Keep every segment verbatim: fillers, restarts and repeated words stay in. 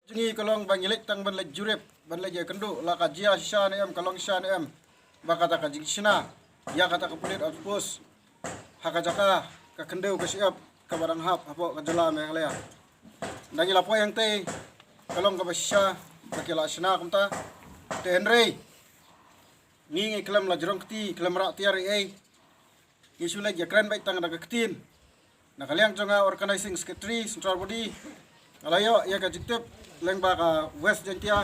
Jong ngi ka long ba ngi leit tang ban leit jurip, ban leit ïakynduh la ka jia shisha ne em, ka long shisha ne em, ba kata ka jingshna ïa kata ka pulit outpost ha ka jaka ka khyndew ka shyiap kaba dang hap hapoh ka jylla Meghalaya. Nda ngi la poi hangtei ka long kaba shisha ba ki la shna kumta. Te hynrei ngi ngi khlem la jrong kti, khlem rah tiar ei ei. Ngi shu leit ïakren beit tang da ka ktien. Na ka liang jong nga, organizing secretary central body, nga la ïoh ïa ka jingtip lyngba ka West Jaintia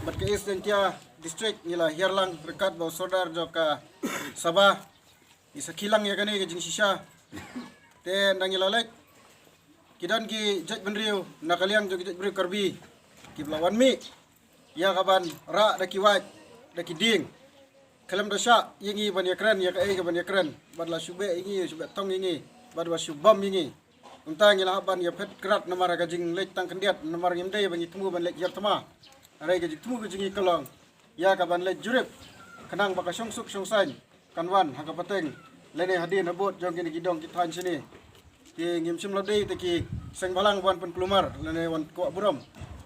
bad ka East Jaintia district, ngi la hiar lang ryngkat bad u sordar jong ka Sabha. Ngi sakhi lang ïa kane ka jingshisha. Te nda ngi la leit, ki don ki jaitbynriew na ka liang jong ki jaitbynriew Karbi kiba la wan mih ïa kaban rah da ki wait da ki dieng. Khlem da shah ïa ngi ban ïakren ïa kaei kaban ïakren, bad la shu beh ïa ngi, shu beh thong ïa ngi, bad ba shu bom ïa ngi. Kumta ngi la hap ban ïaphet krat namar ka jingleit tang khyndiat, namar ngim dei ba ngi thmu ban leit hiar thma. Hynrei ka jingthmu ka jong ngi ka long ïa kaban leit jurip, khnang ba ka shongsuk shongsaiñ kan wan ha ka pateng lane hadien habud jong kine ki dong ki thaiñ shane. Te ngim shym la dei te ki seng bhalang wan pynkulmar lane wan kwah burom.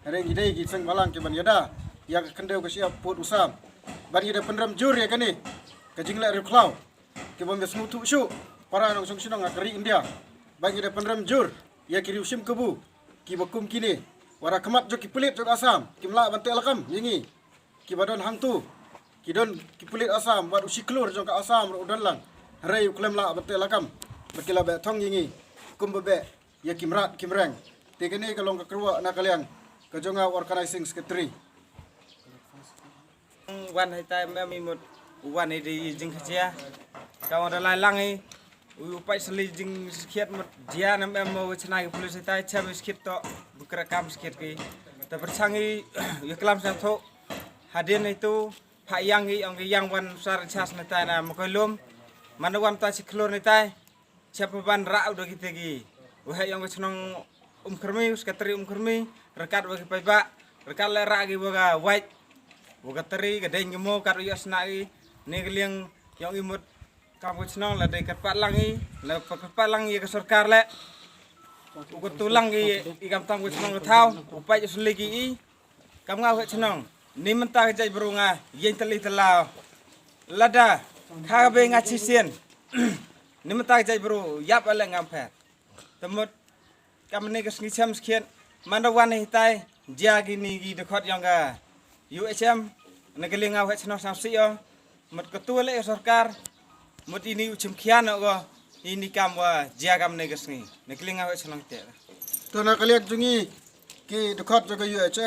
Hynrei ngi dei ki seng bhalang kiban ïada ïa ka khyndew ka shyiap pud u sam. Bad ngi da pynrem jur ïa kane ka jingleh riewkhlaw kiba ym sngewthuh shuh para nongshong shnong ha ka ri India. Bad ngi da pynrem jur ïa ki riew shim kabu kiba kum kine, wat ha khmat jong ki pulit jong Assam kim lah ban teh lakam ïa ngi. Kiba don hangto ki don ki pulit Assam, wat u shikhlur jong ka Assam ruh u don lang. Hynrei u khlem lah ban teh lakam, ba ki la beh thong ïa ngi kumba beh ïa ki mrad ki mreng. Te kane ka long ka kyrwoh na ka liang ka jong nga, organizing secretary. Wan hitai em em i mut, wan i dei i jingkhajia. Ka wan da lai lang i u pait sli jingskhiat mut, jia em em mo chna ki pulit hitai, chem skhiat to, bukra kam skhiat ki. Ta pyrchang i ya klam sang tho. Hadien itu pha yang i ong i yang wan sar chas hitai na mo koi lum. Mana wan ta si khlur hitai. Chap ban rah u da kita ki. Wahai ïong ka chnong Umkyrmi, u sekretari Umkyrmi, rekat wa ki paibah, rekat le rah ki wa ka wait, wa ka teri, ka deng ki mo, kat u ïoh sna ki. Ni ka liang ïong i mut kam ka chnong la dei kat pat lang i, la pat lang i ka sorkar le. U ka tu lang i, i kam tam ka chnong ka thaw, u pait u sli ki i. Kam nga wahai chnong, ni mynta ka jait bru nga ïeng tali talaw. Lada kha ka bei nga chisien. Ni mynta ka jait bru ïap ale ngam pher. Te mut kam ni ka sngi chem skhiat, manda wan hitai jia ki ni ki dkhot ïong ka U H M. Ni ka liang nga wahai chnong sam si ïong. Mut ka tu le sorkar. Mut ini u chim khian ko ini kam wa jia kam ni ka sngi. Ni ka liang nga wahai chnong te. To na ka liang jong ngi ki dkhot jong ka U H M.